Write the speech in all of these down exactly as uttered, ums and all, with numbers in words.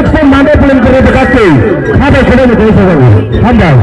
Mandai Pulinpur ni bwkhaktwi habai khwlai ni tei sajago. Hambai.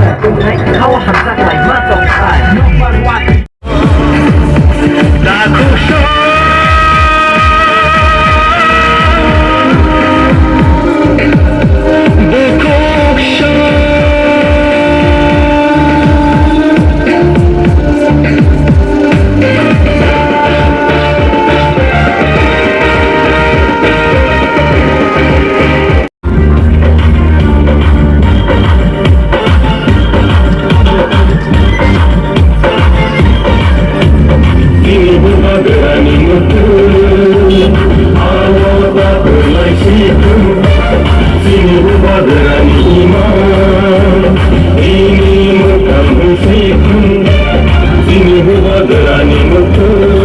Chini bubagrani imang, ini motang sipung. Chini bubagrani motang.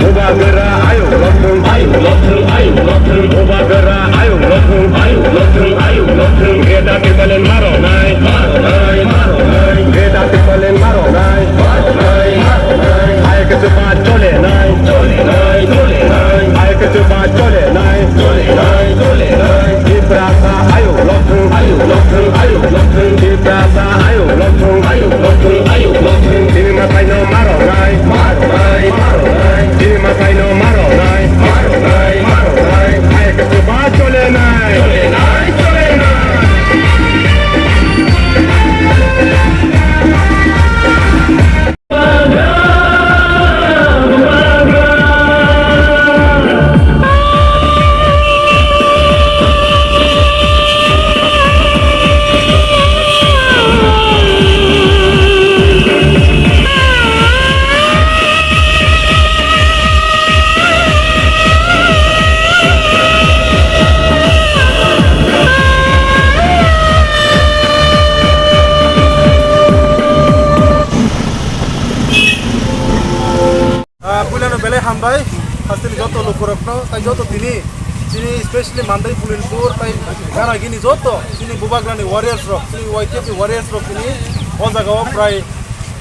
Bubagra ayuk lothung, ayuk lothung, ayuk lothung. Bubagra ayuk lothung, ayuk lothung, ayuk lothung. Geta tipalen maro nai, maro nai, maro nai. Geta tipalen maro nai, maro nai, maro nai. Ayuk kesepat chole nai, chole nai, chole nai. Ayuk kesepat chole nai, chole nai, chole nai. Tiprasa ayuk lothung, ayuk lothung, ayuk lothung. Tiprasa ayuk lothung, ayuk lothung, ayuk lothung. Chini masaino maro nai, maro nai, maro nai. Chini masaino maro nai, maro nai, maro nai. Hai khe ba chole nai. Chole nai, chole nai. Ah, puilano belai hambai, hasteni joto lukurokno, tai joto tini, chini specially Mandai Pulinpur, tai Ganagini joto, chini bubagrani warriors rok, chini Y T F ni warriors rok tini, o jaga o prai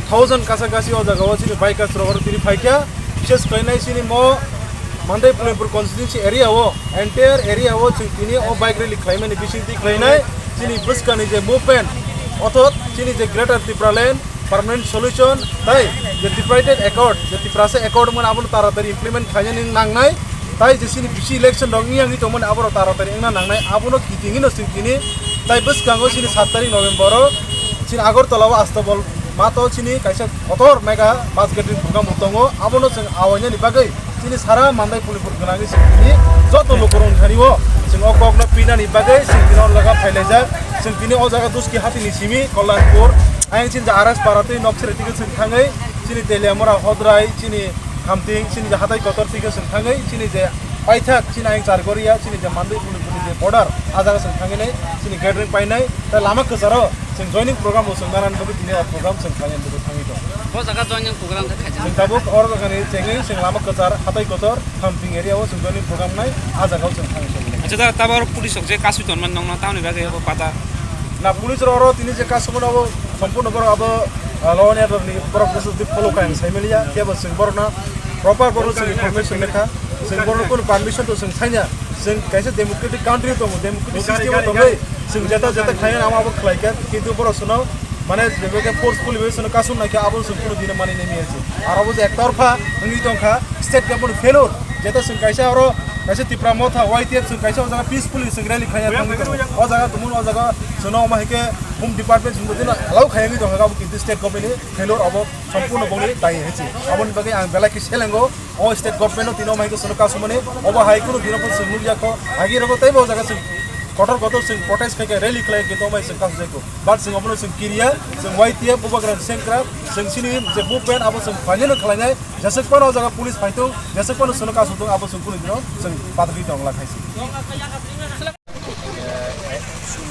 thousand kasa kasi o jaga o chini bikers rok oro tini phaikha, bises khlainai chini mo Mandai Pulinpur constituency area o, entire area o chwng tini o bike rally khlaimani bisingtwi khlainai, chini bwskangni je movement, othot chini je Greater Tipraland, permanent solution, tai je Tripartite Accord, je Tiprasa Accord wngmani abono taratari implement khlainani nangnai, tai je chini bisi election rok wngya wngwi tongmani aborok taratari wngna nangnai, abono kitingino chwng tini, tai bwskango chini sat tarik November o chini Agartala o Astabol mato chini kaisa kotor mega bus gathering program bo tongo, abono chwng awainani bagwi chini sara Mandai Pulinpur gwnangwi chwng tini joto lukurokni thani o chwng o kokno pinani bagwi chwng tini o jaga phailaijak. Chwng tini o jaga Duski hatini simi Kollanpur, ayang chini je R S Para tei Nokseri twi chwng thangwi chini Teliamura, Hodrai, chini Khamting, chini je hatai kotor twi chwng thangwi chini je paithak chini ayang Chargoria, chini je Mandai Pulinpur ni je border, a jaga chwng thangwi nai chini gathering painai, tei lama kwcharo chwng joining program bo chwng nanani bagwi tini o program chwng khlainani bagwi thangwi tongo. O jaga joining program khe khaijak. Chwng tabuk oro jagani chengwi chwng lama kwchar, hatai kotor, Khamting area o chwng joining program nai, a jaga o chwng thangwi tongo. Acha, da tabuk oro police rok je kasui tonmani nongno tamoni bagwi abo pata? Na police rok oro tini je kasumano abo sompurno borok abo, ah, law and order ni borok bwswk twi follow kha ang sai maliya, kebo chwng borokno proper borok chwng information lekha, chwng borokno kunu permission to chwng sanya, chwng kaisa democratic country tongo, democratic system o tongwi chwng jeta jeta khlai abo abo khlai kha, kintu borok chwngno Mane, jebeke forcefully bai sono kasum naikhe, abo chwng kunu dino mani nai maya se. Aro bo je ektorpha wngwi tongkha, state government failure. Jeta chwng kaisa oro, kaisa Tipra Motha, Y T F chwng kaisa o jaga peacefully chwng rally khaina thangwi tongo. O jaga tumung o jaga chwngno omo hai khe Home Department chwngno dino allow khaiwi tongkha, abo kintu state government ni failure, abo sompurno bongni dai hai se. Aboni bagwi ang belai khe selengo. O state government no tino mai khe sono kasumani, obo hai kunu dino pon chwng nukya kho, agi rogo teibo o jaga chwng kotor kotor chwng protest khai khe rally khlai khe tongbai chwng kasujai kho. But chwng obono chwng kiriya, chwng Y T F bubagra sengkra, chwng chini je movement abo chwng khlainai no khlainai, jeswk phano o jaga police phaithung, jeswk phano sono kasutung abo chwng kunu dino chwng pathakwi tongla khaisi.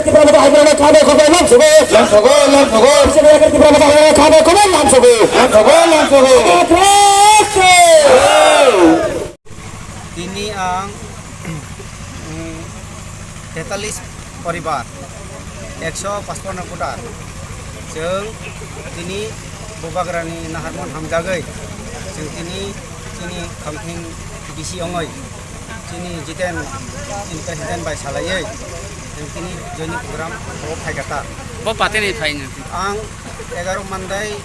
Tripura Motha High Court-o kha bai khokbai lamsogo. Lamsogo, lamsogo. Tripura Motha High Court-o kha bai khokbai lamsogo. Lamsogo, lamsogo. Tini ang, mm, tetalis poribar, ekso pachpanno voter. Chwng tini Bubagrani naharmon hamjagwi, chwng tini chini khamthing bisi ongoi, chini Jiten, chini president bai salaiwi, chwng tini joining program o phaikha ta. Bo patini phaino? Ang egaro mandai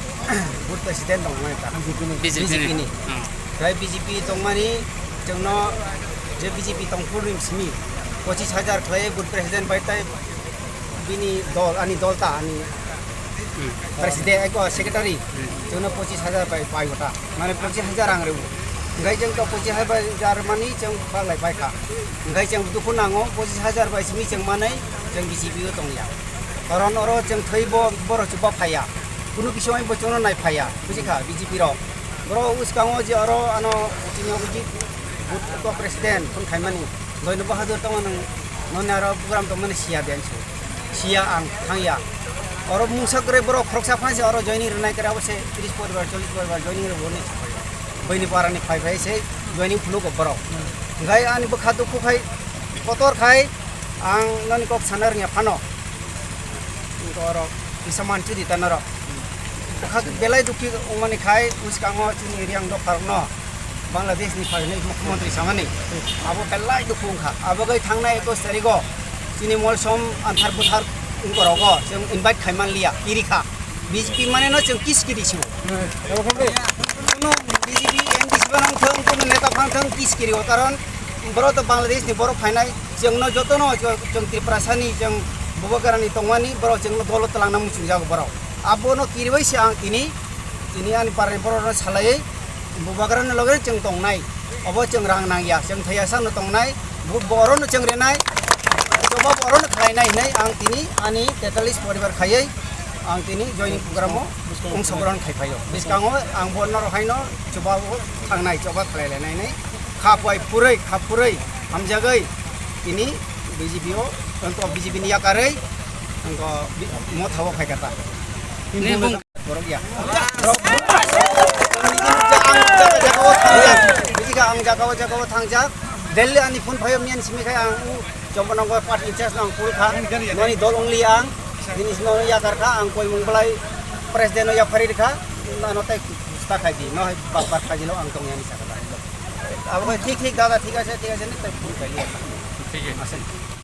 booth president tongmani ta. B J P ni. B J P ni. Hmm. Tei B J P tongmani chwngno je B J P tongphuru ni simi pochis hajar khlai booth president bai tei bini dol, ani dol ta, ani president, eko secretary, chwngno pochis hajar bai pai gota, mane pochis hajar rang rw. Hingkai chwng to pochis hajar mani chwng baglai pai kha. Hingkai chwng dukhu nango, pochis hajar bai simi chwng manai chwng B J P o tongya. Karon oro chwng thwi bo, boro chuba phaiya. Kunu kisa bo chwngno nai phaiya, buji kha B J P rok. Boro uskango je oro ano chini obo je booth president phone khaimani. Doino Bahadur tongo nwng, noni aro program tongmani siya de ansu. Siya ang thangya. Oro mungsa kwrwi borok khoroksa phansi oro joining rwnai kwrwi abo se tris poribar, chollish poribar joining rwnai. Buini parani phai phai se joining phunukgo borok. Hingkhai ani bwkha dukhu khai kotor khai ang noni kok sana rwngya phano. Borok kisa manchudi ta norok. Bwkha belai dukhi wngmani khai bwskango chini area ang dopharokno Bangladesh ni phainai mukhyamantri samani. Abo belai dukhu wngkha. Abo gai thangnai ekus tarigo chini molsom anthar buthar wngkorogo chwng invite khaiman liya, kiri kha. B J P mane no chwng kis kiri sibo. Kuno B J P, M D C phano wngthung, kuno neta phano wngthung, kis kiri o. Karon borok to Bangladesh ni borok phainai, chwngno jotono chwng Tripura sani chwng Bubagrani tongmani borok chwngno dolo twlangna muchungjago borok. Abono kiriwi se ang tini, tini ani parani borokno salaiwi Bubagrani loge chwng tongnai. Obo chwng rang nangya, chwng thaiya sano tongnai, vote bo orono chwng renai, jobab orono khlainai hinwi ang tini ani tetalis poribar khaiwi Ang tini joining program o ongsogoron khai phaio. Biskango ang bo norok haino chuba o thangnai, chuba khlai lainai nai. Kha pai purui, kha purui, hamjagwi tini B J P o, angko B J P ni yakarwi, angko bi-, motha o phai kha ta. Borok ya. Borok ang jaga jaga o thangjak. Bisi kha ang jaga o jaga o thangjak. Delhi ani phone phaio miyan simi khai ang u Chomponongor party in charge no ang phone kha. Noni dol ongli ang. Bini simi no yakar kha ang koi mung belai president no yaphari rikha. Ano tai sta khai di. No hai bak bak khai di lo ang tong yani sakha. Abo khai thik thik dada thik ase thik ase ni tai phone khai di. Thik ase.